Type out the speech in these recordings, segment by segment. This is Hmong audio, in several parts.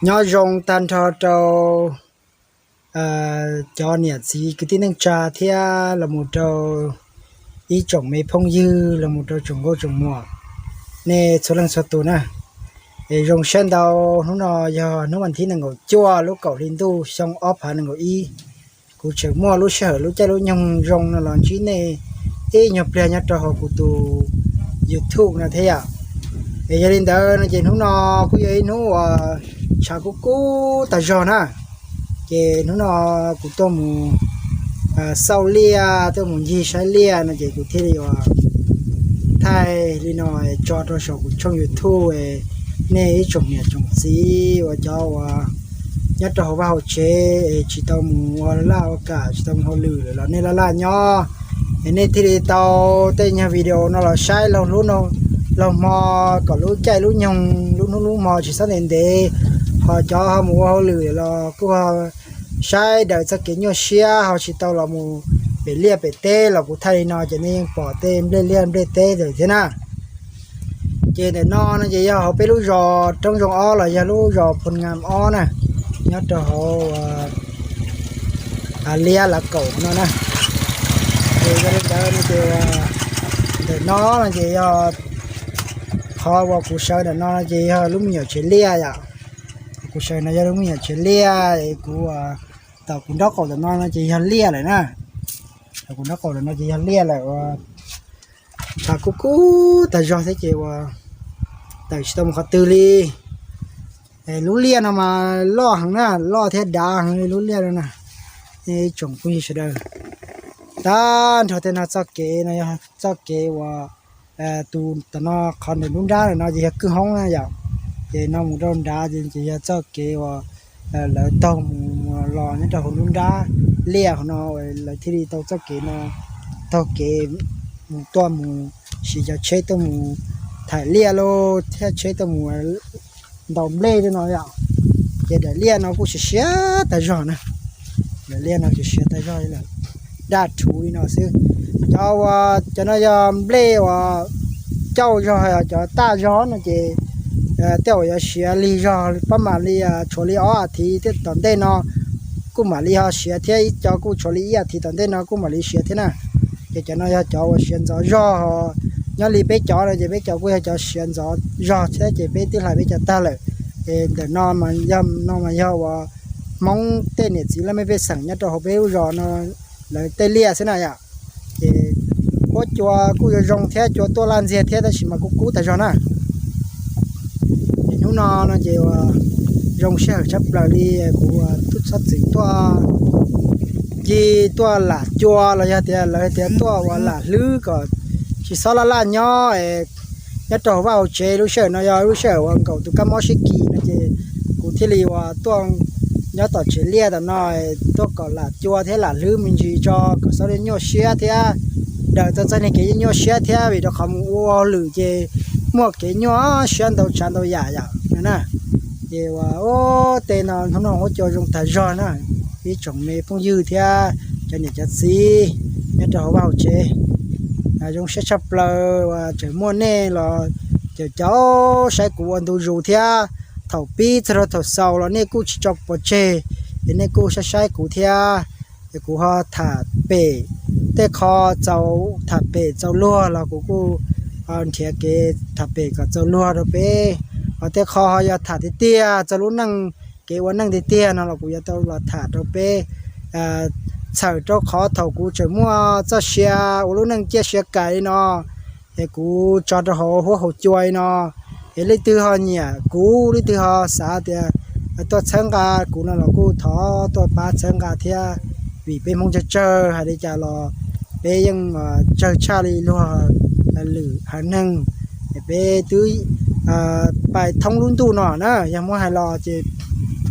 Nyob zoo tag nrho rau cov niam txiv kwv tij neej tsa thiab los mus rau ib tsoom me phooj ywg los mus rau tsoom nkauj tsoom muam, nej txhua leej txhua tus na. Es zoo siab ntau, hnub no yog hnub vas thib nees nkaum cuaj lub kaum hli ntuj xyoo ob phav nees nkaum ib. Kuv tseem muaj lub sij hawm lub caij lub nyoog zoo no los ntsib nej ib nyuag pliag nyob rau hauv kuv tus YouTube no thiab yom. Es yog li ntawd no ces hnub no kuj yog ib hnub uas tshav kub kub tag zog na. Ces hnub no kuv tuaj mus xauj liaj, tuaj mus ncig saib liaj no ces kuv thiaj li uas thaij li no tso rau saum kuv tshooj YouTube, nej ib tsoom niam tsoom txiv uas cov uas nyob rau hauv vaj hauv tsev es tsis tau mus ua laj ua kam, tsis tau mus hauj lwm lawm los nej laj laj nyob, es nej thiaj li tau tej nyuag video no los saib laug hnub laug hmo, kom lub caij lub nyoog lub hnub lub hmo tsis txhob ntev ntev, ho cov ho mus ua hauj lwm los kuj ho saib daws txoj kev nyuaj siab, ho tsis tau los mus pem liaj pem teb los kuv thaij li no ces nej yeej pom tej nplej liaj nplej teb lawm thiab na. Ces ntawm no no ces yog hauv peb lub zos Roob Zoo ob los yog lub zos Phoo Ngam ob na, nyob rau hauv Liab Lav Kaum no na. Ces yog li ntawd no ces ntawm no no ces yog qhov uas kuv sawv ntawm no no ces yog lub me nyuam tsev liaj yom. Kuv sawv no yog lub me nyuam tsev liaj es kuv, tom kuv nraub qaum ntawm no no ces yog liaj lawm na. Tom kuv nraub qaum ntawm no ces yog liaj lawm uas tas kub kub tas zog thiab ces uas tawm tsis tau mus qhov twg li. Lub liaj no mas loj heev na, loj thiab dav heev li lub liaj no na. Ib tsoom phooj ywg sawv daws, tag nrho tej no txoj kev no yog txoj kev uas tus tom no qhov ntawm lub nrab no ces yog kwj hoob na yom. Ces no mus rau nrad ces yog txoj kev uas lawv taug mus los nyob rau hauv lub nrab liaj hauv no, lawv thiaj li tau txoj kev no, taug kev mus tuaj mus siv cov tsheb tuaj mus thaim liaj lauj thiab tsheb tuaj mus ntaus nplej li no yom. Ces daim liaj no kuj siav siav tag zog na. Daim liaj no siav siav tag zog li lawm, daj rhuv li no xwb. Cov uas cov no yog nplej uas cauj zog, cov taj zog no ces tej zaum yuav siav lig zog, pab mam li tshuav li ob as thiv tom ntej no kuj mam li ho siav thiab, ib co kuj tshuav li ib as thiv tom ntej no kuj mam li siav thiab na. Ces cov no yog cov uas siav ntxov zog, nyob li peb cov no ces peb cov kuj yog cov siav ntxov zog thiab ces peb twb hlais peb cov tag lawm. Es ntawm no mas yog, no mas yog uas Hmoob tej niam txiv laj mej pej xeem nyob rau hauv peb lub zos no lawv tej liaj xwb na yom. Ces huab cua kuj yuav zoo thiab, cua tuaj laj ntxiag thiab tab sis mas kuj kub tas zog na. Es hnub no no ces uas zoo sij hawm tshaj plaws li, kuv tub txhob txwm tuaj ncig tuaj lam cua los yog tias lawv tias tuaj uas lam hlwb kom tsis txhob laj laj nyob, nyob rau hauv vaj hauv tsev. Lub sij hawm no yog lub sij hawm uas nkaum tus kab mob sib kis no ces kuv thiaj li uas tuaj nyob tom tsev liaj tom no tuaj kom lam cua thiab lam hlwb me ntsis tso kom txhob nyuaj siab thiab, daws tau txoj niag kev nyuaj siab thiab, vim rau qhov mus ua hauj lwm ces muaj kev nyuaj siab ntau tsav ntau yam yom na. Ces uas tej no hnub no huab cua zoo tag zog na, ib tsoom me phooj ywg thiab cov niam cov txiv nyob rau hauv vaj hauv tsev, zoo siab tshaj plaws uas tseem muaj nej los caum caum saib kuv ua ntu zus thiab. Thaum pib txog rau thaum xaus los nej kuj tsis tso kuv pov tseg, es nej kuj saib saib kuv thiab. Es kuv ho tham pem tej qho txaus, tham pem txaus luag los kuv kuj ho nrhiav kev tham pem kom txaus luag rau peb, ho tej qho ho yog tham tiag tiag txog lub neej, kev ua neej tiag tiag no los kuv yuav tau los tham rau peb. Txhawm rau qhov thaum kuv tseem muaj txoj sia ua lub neej ciaj sia kais li no, es kuv tso rau hauv huab hauv cua li no, es leej twg ho nyiam kuv, leej twg ho xav tias tuaj txhawb nqa kuv no los kuj thov tuaj pab txhawb nqa thiab, vim peb Hmoob tsawg tsawg hais li cas los peb yeej tsawg tshaj li luag lwm haiv neeg. Es peb twb pais thoob lub ntuj no na, yog muab hais los ces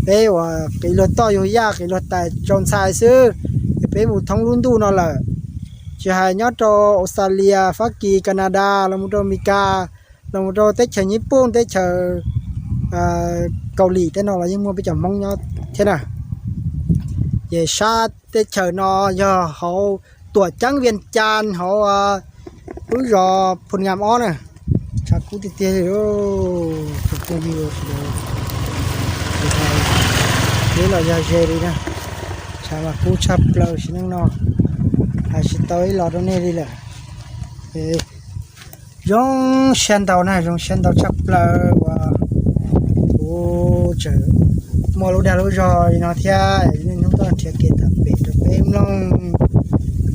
peb uas qiv luag toj yug yaj, qiv luag tais rau ntxhais xwb, es peb mus thoob lub ntuj no lawm. Tsis hais nyob rau Australia, Fab Kis, Canada, los mus rau Amelikas, los mus rau teb chaws Nyij Pooj, teb chaws Kaus Lim tej no los yeej muaj peb cov Hmoob nyob thiab na. Ces sab teb chaws no yog hauv tuam ceeb Vias Cas hauv lub zos Phoo Ngam ob na. Tshav kub tiag tiag li. Ib los yog ze li na, tshav mas kub tshaj plaws sim neej no, hais tsis tau ib los rau nej li lawm. Zoo siab ntau na, zoo siab ntau tshaj plaws uas kuv tseem muaj lub dag lub zog li no thiab. Niaj hnub tuaj nrhiav kev tham pem rau peb mloog,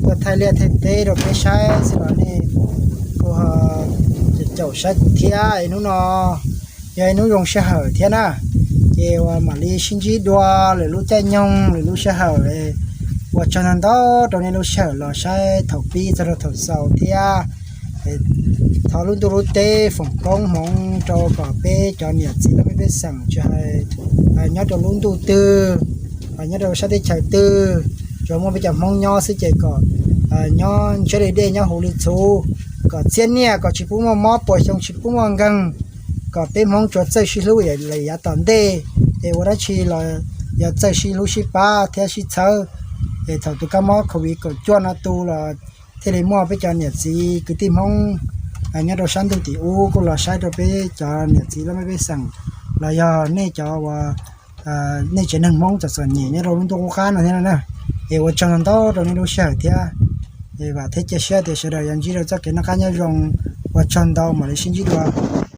tuaj thaij liaj thaij teb rau peb saib xwb los nej kuj ho caum saib kuv thiab. Es hnub no yog ib hnub zoo sij hawm thiab na, ces uas mam li sib ntsib dua lwm lub caij nyoog lwm lub sij hawm. Ua tsaug ntau ntau rau nej lub sij hawm los saib thaum pib txog rau thaum xaus thiab. Thov lub ntuj lub teb foom koob hmoov rau kom peb cov niam txiv laj mej pej xeem tsis hais nyob rau lub ntuj twg, nyob rau sab teb chaws twg, tsuas muaj peb cov Hmoob nyob xwb ces kom nyob ntseb li dej nyob huv li txhuv, kom txiab niaj kom tsis pub muaj mob puas xyoo tsis pub muaj nkeeg, kom peb Hmoob tsuas txawj sib hlub lawm yav tom ntej, es ua dab tsi los yog txawj sib hlub sib pab thiab sib txhawb. Es thaum tus kab mob covid kaum cuaj no tu los thiaj li muaj peb cov niam txiv kwv tij Hmoob nyob rau sab ntuj tim ub kuj los saib rau peb cov niam txiv laj mej pej xeem los yog nej cov uas nej tsev neeg Hmoob txom txom nyem nyob rau lub ntuj qub qab no thiab na. Es ua tsaug ntau ntau rau nej lub sij hawm thiab. Es vam thiab cia siab tias sawv daws yuav ntsib rau txoj kev noj qab nyob zoo. Ua tsaug ntau, mam li sib ntsib dua.